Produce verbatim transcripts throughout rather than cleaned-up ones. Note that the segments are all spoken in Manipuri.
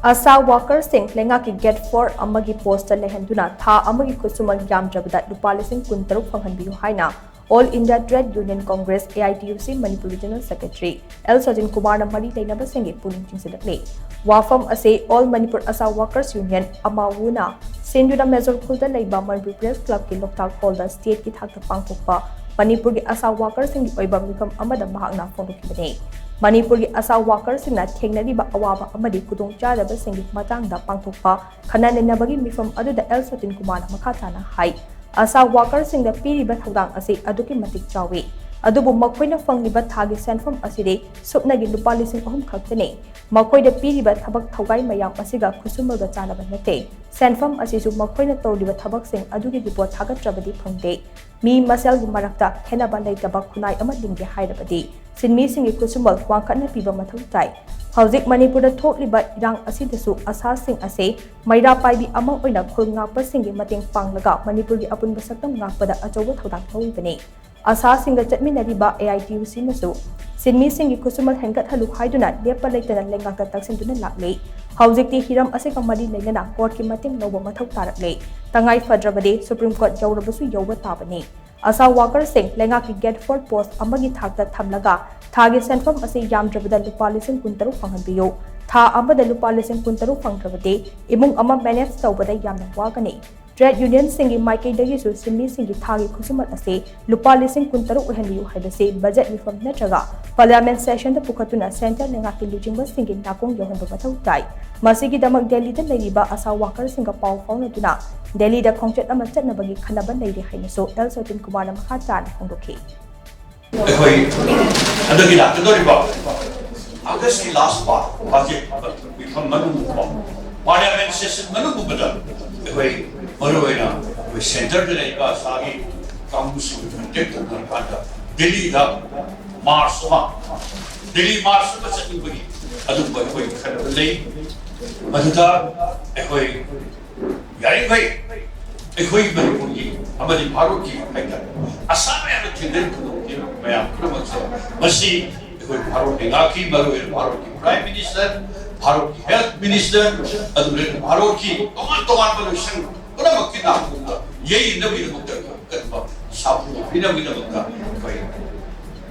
ꯑꯁꯥ ꯋꯥꯀꯔꯁꯤꯡ ꯂꯩꯉꯥꯛꯀꯤ ꯒꯦꯠ ꯐꯣꯔ ꯑꯃꯒꯤ ꯄꯣꯁꯇ ꯂꯩꯍꯟꯗꯨꯅ ꯊꯥ ꯑꯃꯒꯤ ꯈꯨꯠꯁꯨꯃꯟ ꯌꯥꯝꯗ꯭ꯔꯕꯗ ꯂꯨꯄꯥ ꯂꯤꯁꯤꯡ ꯀꯨꯟꯇꯔꯨꯛ ꯐꯪꯍꯟꯕꯤꯌꯨ ꯍꯥꯏꯅ All India Trade Union Congress, A I T U C, Manipur Regional Secretary L ꯁꯖꯤꯟ ꯀꯨꯃꯥꯔꯅ ꯃꯔꯤ ꯂꯩꯅꯕꯁꯤꯡꯒꯤ ꯄꯨꯛꯅꯤꯡ ꯆꯤꯡꯁꯤꯜꯂꯛꯂꯤ꯫ ꯋꯥꯐꯝ ꯑꯁꯤ All Manipur Asa Workers Union, ꯑꯃꯥꯎꯅ ꯁꯤꯟꯗꯨꯅ ꯃꯦꯖꯣꯔ ꯈꯨꯜꯗ ꯂꯩꯕ ꯃꯅꯤꯄꯨꯔ ꯄ꯭ꯔꯦꯁ ꯀ꯭ꯂꯕꯀꯤ ꯂꯣꯛꯇꯥꯛ ꯍꯣꯜꯗ ꯁ꯭ꯇꯦꯠꯀꯤ ꯊꯥꯛꯇ ꯄꯥꯡꯊꯣꯛꯄ ꯃꯅꯤꯄꯨꯔꯒꯤ ꯑꯁꯥ ꯋꯥꯀꯔꯁꯤꯡꯒꯤ ꯑꯣꯏꯕ ꯃꯤꯐꯝ ꯑꯃꯗ ꯃꯍꯥꯛꯅ ꯐꯣꯡꯗꯣꯛꯈꯤꯕꯅꯤ꯫ ꯃꯅꯤꯄꯨꯔꯒꯤ ꯑꯁꯥ ꯋꯥꯀꯔꯁꯤꯡꯅ ꯊꯦꯡꯅꯔꯤꯕ ꯑꯋꯥꯕ ꯑꯃꯗꯤ ꯈꯨꯗꯣꯡꯆꯥꯗꯕꯁꯤꯡꯒꯤ ꯃꯇꯥꯡꯗ ꯄꯥꯡꯊꯣꯛꯄ ꯈꯟꯅ ꯅꯩꯅꯕꯒꯤ ꯃꯤꯐꯝ ꯑꯗꯨꯗ ꯑꯦꯜ ꯁꯇꯤꯟ ꯀꯨꯃꯥꯔꯅ ꯃꯈꯥ ꯇꯥꯅ ꯍꯥꯏ, ꯑꯁꯥ ꯋꯥꯀꯔꯁꯤꯡꯗ ꯄꯤꯔꯤꯕ ꯊꯧꯗꯥꯡ ꯑꯁꯤ ꯑꯗꯨꯛꯀꯤ ꯃꯇꯤꯛ ꯆꯥꯎꯏ, ꯑꯗꯨꯕꯨ ꯃꯈꯣꯏꯅ ꯐꯪꯂꯤꯕ ꯊꯥꯒꯤ ꯁꯦꯟꯐꯝ ꯑꯁꯤꯗꯤ ꯁꯨꯞꯅꯒꯤ ꯂꯨꯄꯥ ꯂꯤꯁꯤꯡ ꯑꯍꯨꯝ ꯈꯛꯇꯅꯤ꯫ ꯃꯈꯣꯏꯗ ꯄꯤꯔꯤꯕ ꯊꯕꯛ ꯊꯧꯒꯥꯏ ꯃꯌꯥꯝ ꯑꯁꯤꯒ ꯈꯨꯠꯁꯨꯃꯜꯒ ꯆꯥꯟꯅꯕ ꯅꯠꯇꯦ꯫ ꯁꯦꯟꯐꯝ ꯑꯁꯤꯁꯨ ꯃꯈꯣꯏꯅ ꯇꯧꯔꯤꯕ ꯊꯕꯛꯁꯤꯡ ꯑꯗꯨꯒꯤ ꯔꯤꯄꯣꯔꯠ ꯊꯥꯒꯠꯇ꯭ꯔꯕꯗꯤ ꯐꯪꯗꯦ꯫ ꯃꯤ ꯃꯁꯦꯜꯒꯤ ꯃꯔꯛꯇ ꯈꯦꯟꯅꯕ ꯂꯩꯇꯕ ꯈꯨꯟꯅꯥꯏ ꯑꯃ ꯂꯤꯡꯒꯦ ꯍꯥꯏꯔꯕꯗꯤ ꯁꯤꯟꯃꯤꯁꯤꯡꯒꯤ ꯈꯨꯠꯁꯨꯃꯜ ꯋꯥꯡꯈꯠꯅ ꯄꯤꯕ ꯃꯊꯧ ꯇꯥꯏ꯫ ꯍꯧꯖꯤꯛ ꯃꯅꯤꯄꯨꯔꯗ ꯊꯣꯛꯂꯤꯕ ꯏꯔꯥꯡ ꯑꯁꯤꯗꯁꯨ ꯑꯁꯥꯁꯤꯡ ꯑꯁꯤ ꯃꯩꯔꯥ ꯄꯥꯏꯕꯤ ꯑꯃ ꯑꯣꯏꯅ ꯈꯨꯜ ꯉꯥꯛꯄꯁꯤꯡꯒꯤ ꯃꯇꯦꯡ ꯄꯥꯡꯂꯒ ꯃꯅꯤꯄꯨꯔꯒꯤ ꯑꯄꯨꯟꯕ ꯁꯛꯇꯝ ꯉꯥꯛꯄꯗ ꯑꯆꯧꯕ ꯊꯧꯗꯥꯡ ꯂꯧꯔꯤꯕꯅꯤ꯫ ꯑꯁꯥꯁꯤꯡꯒ ꯆꯠꯃꯤꯟꯅꯔꯤꯕ A I T U C ꯅꯁꯨ ꯁꯤꯟꯃꯤꯁꯤꯡꯒꯤ ꯈꯨꯠꯁꯨꯃꯜ ꯍꯦꯟꯒꯠꯍꯜꯂꯨ ꯍꯥꯏꯗꯨꯅ ꯂꯦꯞꯄ ꯂꯩꯇꯅ ꯂꯩꯉꯥꯛꯇ ꯇꯛꯁꯤꯟꯗꯨꯅ ꯂꯥꯛꯂꯤ꯫ ꯍꯧꯖꯤꯛꯇꯤ ꯍꯤꯔꯝ ꯑꯁꯤꯒ ꯃꯔꯤ ꯂꯩꯅꯅ ꯀꯣꯔꯠꯀꯤ ꯃꯇꯦꯡ ꯂꯧꯕ ꯃꯊꯧ ꯇꯥꯔꯛꯂꯦ꯫ ꯇꯉꯥꯏ ꯐꯗ꯭ꯔꯕꯗꯤ ꯁꯨꯄ꯭ꯔꯤꯝ ꯀꯣꯔꯠ ꯌꯧꯔꯕꯁꯨ ꯌꯧꯕ ꯇꯥꯕꯅꯤ꯫ ꯑꯁꯥ ꯋꯥꯀꯔꯁꯤꯡ ꯂꯩꯉꯥꯛꯀꯤ ꯒꯦꯠ ꯐꯣꯔ ꯄꯣꯁ ꯑꯃꯒꯤ ꯊꯥꯛꯇ ꯊꯝꯂꯒ ꯊꯥꯒꯤ ꯁꯦꯟꯐꯝ ꯑꯁꯤ ꯌꯥꯝꯗ꯭ꯔꯕꯗ ꯂꯨꯄꯥ ꯂꯤꯁꯤꯡ ꯀꯨꯟꯇꯔꯨꯛ ꯐꯪꯍꯟꯕꯤꯌꯨ꯫ ꯊꯥ ꯑꯃꯗ ꯂꯨꯄꯥ ꯂꯤꯁꯤꯡ ꯀꯨꯟꯇꯔꯨꯛ ꯐꯪꯗ꯭ꯔꯕꯗꯤ ꯏꯃꯨꯡ ꯑꯃ ꯃꯦꯅꯦꯖ ꯇꯧꯕꯗ ꯌꯥꯝꯅ ꯋꯥꯒꯅꯤ꯫ ꯇ꯭ꯔꯦꯗ ꯌꯨꯅꯤꯌꯟꯁꯤꯡꯒꯤ ꯃꯥꯏꯀꯩꯗꯒꯤꯁꯨ ꯁꯤꯟꯃꯤꯁꯤꯡꯒꯤ ꯊꯥꯒꯤ ꯈꯨꯠꯁꯨꯃꯟ ꯑꯁꯤ ꯂꯨꯄꯥ ꯂꯤꯁꯤꯡ ꯀꯨꯟꯇꯔꯨꯛ ꯑꯣꯏꯍꯟꯕꯤꯌꯨ ꯍꯥꯏꯕꯁꯤ ꯕꯖꯦꯠ ꯃꯤꯐꯝ ꯅꯠꯇ꯭ꯔꯒ ꯄꯥꯔꯂꯤꯌꯥꯃꯦꯟ ꯁꯦꯁꯟꯗ ꯄꯨꯈꯠꯇꯨꯅ ꯁꯦꯟꯇꯔ ꯂꯩꯉꯥꯛꯀꯤ ꯂꯨꯆꯤꯡꯕꯁꯤꯡꯒꯤ ꯅꯥꯀꯣꯡ ꯌꯧꯍꯟꯕ ꯃꯊꯧ ꯇꯥꯏ꯫ ꯃꯁꯤꯒꯤꯗꯃꯛ ꯗꯦꯜꯂꯤꯗ ꯂꯩꯔꯤꯕ ꯑꯁꯥ ꯋꯥꯀꯔꯁꯤꯡꯒ ꯄꯥꯎ ꯐꯥꯎꯅꯗꯨꯅ ꯗꯦꯜꯂꯤꯗ ꯈꯣꯡꯆꯠ ꯑꯃ ꯆꯠꯅꯕꯒꯤ ꯈꯟꯅꯕ ꯂꯩꯔꯦ ꯍꯥꯏꯅꯁꯨ ꯑꯦꯜ ꯁꯇꯤꯟ ꯀꯨꯃꯥꯔꯅ ꯃꯈꯥ ꯇꯥꯅ ꯐꯣꯡꯗꯣꯛꯈꯤ꯫ ꯑꯩꯈꯣꯏ ꯍꯟꯗꯛꯀꯤ ꯂꯥꯛꯀꯗꯧꯔꯤꯕ ꯑꯥꯒꯁꯀꯤ ꯂꯥꯁ ꯄꯥꯔꯠ ꯕꯖꯦꯠ ꯃꯤꯐꯝ ꯃꯅꯨꯡꯒꯨꯝꯕ, ꯄꯥꯔꯂꯤꯌꯥꯃꯦꯟ ꯁꯦꯁꯟ ꯃꯅꯨꯡꯒꯨꯝꯕꯗ ꯑꯩꯈꯣꯏ ꯃꯔꯨꯑꯣꯏꯅ ꯑꯩꯈꯣꯏ ꯁꯦꯟꯇꯔꯗ ꯂꯩꯔꯤꯕ ꯑꯁꯥꯒꯤ ꯀꯥꯡꯕꯨꯁꯤꯡ ꯀꯟꯇꯦꯛ ꯇꯧꯅꯔꯀꯥꯟꯗ ꯗꯦꯜꯂꯤꯗ ꯃꯥꯔꯁ ꯑꯃ, ꯗꯦꯜꯂꯤ ꯃꯥꯔꯁ ꯑꯃ ꯆꯠꯅꯤꯡꯕꯒꯤ ꯑꯗꯨꯝꯕ ꯑꯩꯈꯣꯏ ꯈꯟꯅꯕ ꯂꯩ꯫ ꯃꯗꯨꯗ ꯑꯩꯈꯣꯏ ꯌꯥꯔꯤꯈꯩ ꯑꯩꯈꯣꯏ ꯃꯅꯤꯄꯨꯔꯒꯤ ꯑꯃꯗꯤ ꯚꯥꯔꯠꯀꯤ ꯍꯥꯏꯇꯥꯔꯦ, ꯑꯁꯥ ꯃꯌꯥꯝꯅ ꯊꯦꯡꯅꯔꯤꯕ ꯈꯨꯗꯣꯡꯊꯤꯕ ꯃꯌꯥꯝ ꯄꯨꯝꯅꯃꯛꯁꯦ ꯃꯁꯤ ꯑꯩꯈꯣꯏ ꯚꯥꯔꯠ ꯂꯩꯉꯥꯛꯀꯤ, ꯃꯔꯨꯑꯣꯏꯅ ꯚꯥꯔꯠꯀꯤ Prime Minister ꯚꯥꯔꯠꯀꯤ ꯍꯦꯜꯊ ꯃꯤꯅꯤꯁꯇꯔ, ꯑꯗꯨꯒ ꯚꯥꯔꯠꯀꯤ ꯇꯣꯉꯥꯟ ꯇꯣꯉꯥꯟꯕ ꯂꯣꯏꯁꯪ ꯄꯨꯝꯅꯃꯛꯀꯤ ꯅꯥꯀꯣꯡꯗ ꯌꯩꯅꯕꯒꯤꯗꯃꯛꯇ, ꯀꯔꯤꯒꯨꯝꯕ ꯁꯥꯐꯨ ꯄꯤꯅꯕꯒꯤꯗꯃꯛꯇ ꯑꯩꯈꯣꯏ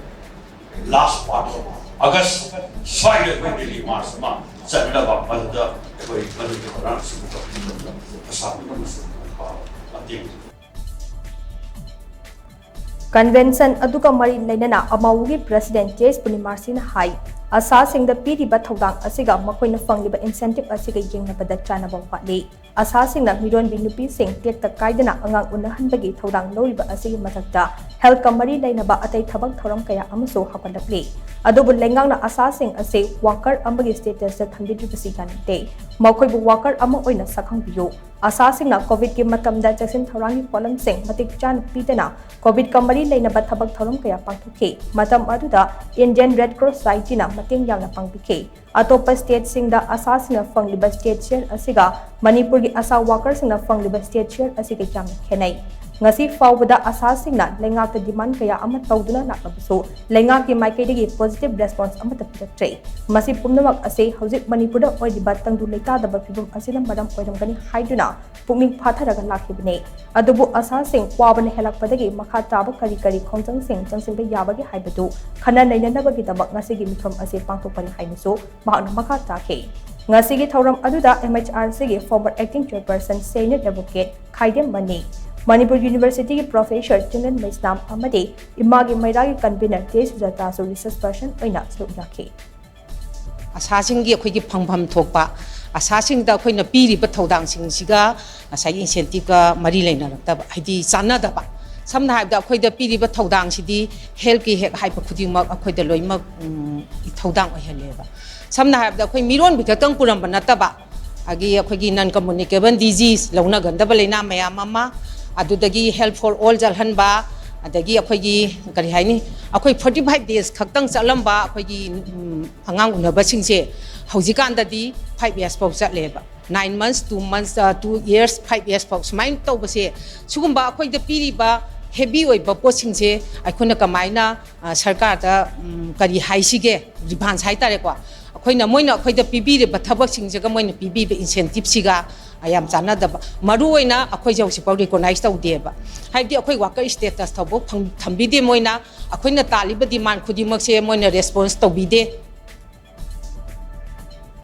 last part of August ꯁ꯭ꯋꯥꯏꯗ ꯑꯩꯈꯣꯏ ꯔꯦꯂꯤ ꯃꯥꯔꯆ ꯑꯃ ꯆꯠꯅꯕ, ꯃꯗꯨꯗ ꯑꯩꯈꯣꯏ ꯃꯗꯨꯒꯤ ꯊꯧꯔꯥꯡꯁꯤꯡ ꯇꯧꯕ ꯃꯇꯝꯗ ꯑꯁꯥ ꯄꯨꯝꯅꯃꯛꯁꯨ ꯃꯇꯦꯡ ꯀꯟꯚꯦꯟꯁꯟ ꯑꯗꯨꯒ ꯃꯔꯤ ꯂꯩꯅꯅ ꯑꯃꯥꯎꯒꯤ ꯄ꯭ꯔꯦꯁꯤꯗꯦꯟꯠ ꯇꯦꯖ ꯄꯨꯔꯅꯤꯃꯥꯁꯤꯅ ꯍꯥꯏ, ꯑꯁꯥꯁꯤꯡꯗ ꯄꯤꯔꯤꯕ ꯊꯧꯗꯥꯡ ꯑꯁꯤꯒ ꯃꯈꯣꯏꯅ ꯐꯪꯂꯤꯕ ꯏꯟꯁꯦꯟꯇꯤꯚ ꯑꯁꯤꯒ ꯌꯦꯡꯅꯕꯗ ꯆꯥꯟꯅꯕ ꯋꯥꯠꯂꯤ꯫ ꯑꯁꯥꯁꯤꯡꯅ ꯃꯤꯔꯣꯟꯕꯤ ꯅꯨꯄꯤꯁꯤꯡ ꯇꯦꯛꯇ ꯀꯥꯏꯗꯅ ꯑꯉꯥꯡ ꯎꯅꯍꯟꯕꯒꯤ ꯊꯧꯗꯥꯡ ꯂꯧꯔꯤꯕ ꯑꯁꯤꯒꯤ ꯃꯊꯛꯇ ꯍꯦꯜꯊꯀ ꯃꯔꯤ ꯂꯩꯅꯕ ꯑꯇꯩ ꯊꯕꯛ ꯊꯧꯔꯝ ꯀꯌꯥ ꯑꯃꯁꯨ ꯍꯧꯒꯠꯂꯛꯂꯤ꯫ ꯑꯗꯨꯕꯨ ꯂꯩꯉꯥꯛꯅ ꯑꯁꯥꯁꯤꯡ ꯑꯁꯤ ꯋꯥꯀꯔ ꯑꯃꯒꯤ ꯁ꯭ꯇꯦꯇꯁꯇ ꯊꯝꯕꯤꯗ꯭ꯔꯤꯕꯁꯤ ꯌꯥꯅꯤꯡꯗꯦ꯫ ꯃꯈꯣꯏꯕꯨ ꯋꯥꯀꯔ ꯑꯃ ꯑꯣꯏꯅ ꯁꯛꯈꯪꯕꯤꯌꯨ꯫ ꯑꯁꯥꯁꯤꯡꯅ ꯀꯣꯚꯤꯗꯀꯤ ꯃꯇꯝꯗ ꯆꯦꯛꯁꯤꯟ ꯊꯧꯔꯥꯡꯒꯤ ꯄꯣꯠꯂꯝꯁꯤꯡ ꯃꯇꯤꯛ ꯆꯥꯅ ꯄꯤꯗꯅ ꯀꯣꯚꯤꯗꯀ ꯃꯔꯤ ꯂꯩꯅꯕ ꯊꯕꯛ ꯊꯧꯔꯝ ꯀꯌꯥ ꯄꯥꯡꯊꯣꯛꯈꯤ꯫ ꯃꯇꯝ ꯑꯗꯨꯗ ꯏꯟꯗꯤꯌꯟ ꯔꯦꯗ ꯀ꯭ꯔꯣꯁ ꯁꯣꯁꯥꯏꯇꯤꯅ ꯃꯇꯦꯡ ꯌꯥꯝꯅ ꯄꯥꯡꯕꯤꯈꯤ꯫ ꯑꯇꯣꯞꯄ ꯁ꯭ꯇꯦꯠꯁꯤꯡꯗ ꯑꯁꯥꯁꯤꯡꯅ ꯐꯪꯂꯤꯕ ꯁ꯭ꯇꯦꯠ ꯁꯤꯌꯔ ꯑꯁꯤꯒ ꯃꯅꯤꯄꯨꯔꯒꯤ ꯑꯁꯥ ꯋꯥꯀꯔꯁꯤꯡꯅ ꯐꯪꯂꯤꯕ ꯁ꯭ꯇꯦꯠ ꯁꯤꯌꯔ ꯑꯁꯤꯒ ꯌꯥꯝꯅ ꯈꯦꯠꯅꯩ꯫ ꯉꯁꯤ ꯐꯥꯎꯕꯗ ꯑꯁꯥꯁꯤꯡꯅ ꯂꯩꯉꯥꯛꯇ ꯗꯤꯃꯥꯟꯗ ꯀꯌꯥ ꯑꯃ ꯇꯧꯗꯨꯅ ꯂꯥꯛꯂꯕꯁꯨ ꯂꯩꯉꯥꯛꯀꯤ ꯃꯥꯏꯀꯩꯗꯒꯤ ꯄꯣꯖꯤꯇꯤꯚ ꯔꯦꯁꯄꯣꯟꯁ ꯑꯃꯠꯇ ꯄꯤꯔꯛꯇ꯭ꯔꯦ꯫ ꯃꯁꯤ ꯄꯨꯝꯅꯃꯛ ꯑꯁꯤ ꯍꯧꯖꯤꯛ ꯃꯅꯤꯄꯨꯔꯗ ꯑꯣꯏꯔꯤꯕ ꯇꯪꯗꯨ ꯂꯩꯇꯥꯗꯕ ꯐꯤꯚꯝ ꯑꯁꯤꯅ ꯃꯔꯝ ꯑꯣꯏꯔꯝꯒꯅꯤ ꯍꯥꯏꯗꯨꯅ ꯄꯨꯛꯅꯤꯡ ꯐꯥꯊꯔꯒ ꯂꯥꯛꯈꯤꯕꯅꯤ꯫ ꯑꯗꯨꯕꯨ ꯑꯁꯥꯁꯤꯡ ꯋꯥꯕꯅ ꯍꯦꯜꯂꯛꯄꯗꯒꯤ ꯃꯈꯥ ꯇꯥꯕ ꯀꯔꯤ ꯀꯔꯤ ꯈꯣꯡꯖꯪꯁꯤꯡ ꯆꯪꯁꯤꯟꯕ ꯌꯥꯕꯒꯦ ꯍꯥꯏꯕꯗꯨ ꯈꯟꯅ ꯅꯩꯅꯅꯕꯒꯤꯗꯃꯛ ꯉꯁꯤꯒꯤ ꯃꯤꯐꯝ ꯑꯁꯤ ꯄꯥꯡꯊꯣꯛꯄꯅꯤ ꯍꯥꯏꯅꯁꯨ ꯃꯍꯥꯛꯅ ꯃꯈꯥ ꯇꯥꯈꯤ꯫ ꯉꯁꯤꯒꯤ ꯊꯧꯔꯝ ꯑꯗꯨꯗ ꯑꯦꯝ ꯑꯩꯆ ꯑꯥꯔ ꯁꯤꯒꯤ former acting chairperson senior advocate Khaidem Mani, Manipur ꯌꯨꯅꯤꯚꯔꯁꯤꯇꯤꯒꯤ ꯄ꯭ꯔꯣꯐꯦꯁꯔ ꯆꯤꯡꯂꯦꯟ ꯃꯩꯁꯅꯥꯝ ꯑꯃꯗꯤ ꯏꯃꯥꯒꯤ ꯃꯩꯔꯥꯒꯤ ꯀꯟꯚꯤꯅꯔ ꯇꯦ ꯁꯨꯖꯥꯇꯥꯁꯨ ꯔꯤꯁꯔꯁ ꯄꯔꯁꯟ ꯑꯣꯏꯅ ꯁꯔꯨꯛ ꯌꯥꯈꯤ꯫ ꯑꯁꯥꯁꯤꯡꯒꯤ ꯑꯩꯈꯣꯏꯒꯤ ꯐꯪꯐꯝ ꯊꯣꯛꯄ ꯑꯁꯥꯁꯤꯡꯗ ꯑꯩꯈꯣꯏꯅ ꯄꯤꯔꯤꯕ ꯊꯧꯗꯥꯡꯁꯤꯡꯁꯤꯒ ꯉꯁꯥꯏꯒꯤ ꯏꯟꯁꯦꯟꯇꯤꯞꯀ ꯃꯔꯤ ꯂꯩꯅꯔꯛꯇꯕ, ꯍꯥꯏꯗꯤ ꯆꯥꯟꯅꯗꯕ꯫ ꯁꯝꯅ ꯍꯥꯏꯔꯕꯗ ꯑꯩꯈꯣꯏꯗ ꯄꯤꯔꯤꯕ ꯊꯧꯗꯥꯡꯁꯤꯗꯤ ꯍꯦꯜꯠꯀꯤ ꯍꯦꯛ ꯍꯥꯏꯕ ꯈꯨꯗꯤꯡꯃꯛ ꯑꯩꯈꯣꯏꯗ ꯂꯣꯏꯅꯃꯛ ꯎꯝ, ꯊꯧꯗꯥꯡ ꯑꯣꯏꯍꯜꯂꯦꯕ꯫ ꯁꯝꯅ ꯍꯥꯏꯔꯕꯗ ꯑꯩꯈꯣꯏ ꯃꯤꯔꯣꯟꯕꯤ ꯈꯛꯇꯪ ꯄꯨꯔꯝꯕ ꯅꯠꯇꯕ, ꯑꯗꯒꯤ ꯑꯩꯈꯣꯏꯒꯤ non communicable disease ꯂꯧꯅꯒꯟꯗꯕ ꯂꯩꯅꯥ ꯃꯌꯥꯝ ꯑꯃ, ꯑꯗꯨꯗꯒꯤ health for all ꯆꯠꯍꯟꯕ, ꯑꯗꯒꯤ ꯑꯩꯈꯣꯏꯒꯤ ꯀꯔꯤ ꯍꯥꯏꯅꯤ, ꯑꯩꯈꯣꯏ forty five days ꯈꯛꯇꯪ ꯆꯠꯂꯝꯕ ꯑꯩꯈꯣꯏꯒꯤ ꯎꯝ, ꯑꯉꯥꯡ ꯎꯅꯕꯁꯤꯡꯁꯦ ꯍꯧꯖꯤꯛꯀꯥꯟꯗꯗꯤ five years ꯐꯥꯎ ꯆꯠꯂꯦꯕ꯫ Nine months, two months, uh, two years, five years ꯐꯥꯎ ꯁꯨꯃꯥꯏꯅ ꯇꯧꯕꯁꯦ, ꯁꯤꯒꯨꯝꯕ ꯑꯩꯈꯣꯏꯗ ꯄꯤꯔꯤꯕ heavy ꯑꯣꯏꯕ ꯄꯣꯠꯁꯤꯡꯁꯦ ꯑꯩꯈꯣꯏꯅ ꯀꯃꯥꯏꯅ ꯑ, ꯁꯔꯀꯥꯔꯗ ꯎꯝ, ꯀꯔꯤ ꯍꯥꯏꯁꯤꯒꯦ, ꯔꯤꯚꯥꯟꯁ ꯍꯥꯏꯇꯥꯔꯦꯀꯣ, ꯑꯩꯈꯣꯏ ꯑꯩꯈꯣꯏꯅ, ꯃꯣꯏꯅ ꯑꯩꯈꯣꯏꯗ ꯄꯤꯕꯤꯔꯤꯕ ꯊꯕꯛꯁꯤꯡꯁꯤꯒ ꯃꯣꯏꯅ ꯄꯤꯕꯤꯕ ꯏꯟꯁꯦꯟꯇꯤꯞꯁꯤꯒ ꯌꯥꯝ ꯆꯥꯟꯅꯗꯕ꯫ ꯃꯔꯨ ꯑꯣꯏꯅ ꯑꯩꯈꯣꯏꯁꯦ ꯍꯧꯖꯤꯛꯐꯥꯎ ꯔꯤꯀꯣꯛꯅꯥꯏꯁ ꯇꯧꯗꯦꯕ꯫ ꯍꯥꯏꯕꯗꯤ ꯑꯩꯈꯣꯏ ꯋꯥꯀꯔ ꯁ꯭ꯇꯦꯇꯁ ꯐꯥꯎꯕ ꯐꯪ-, ꯊꯝꯕꯤꯗꯦ ꯃꯣꯏꯅ꯫ ꯑꯩꯈꯣꯏꯅ ꯇꯥꯜꯂꯤꯕ ꯗꯤꯃꯥꯟ ꯈꯨꯗꯤꯡꯃꯛꯁꯦ ꯃꯣꯏꯅ ꯔꯦꯁꯄꯣꯟꯁ ꯇꯧꯕꯤꯗꯦ꯫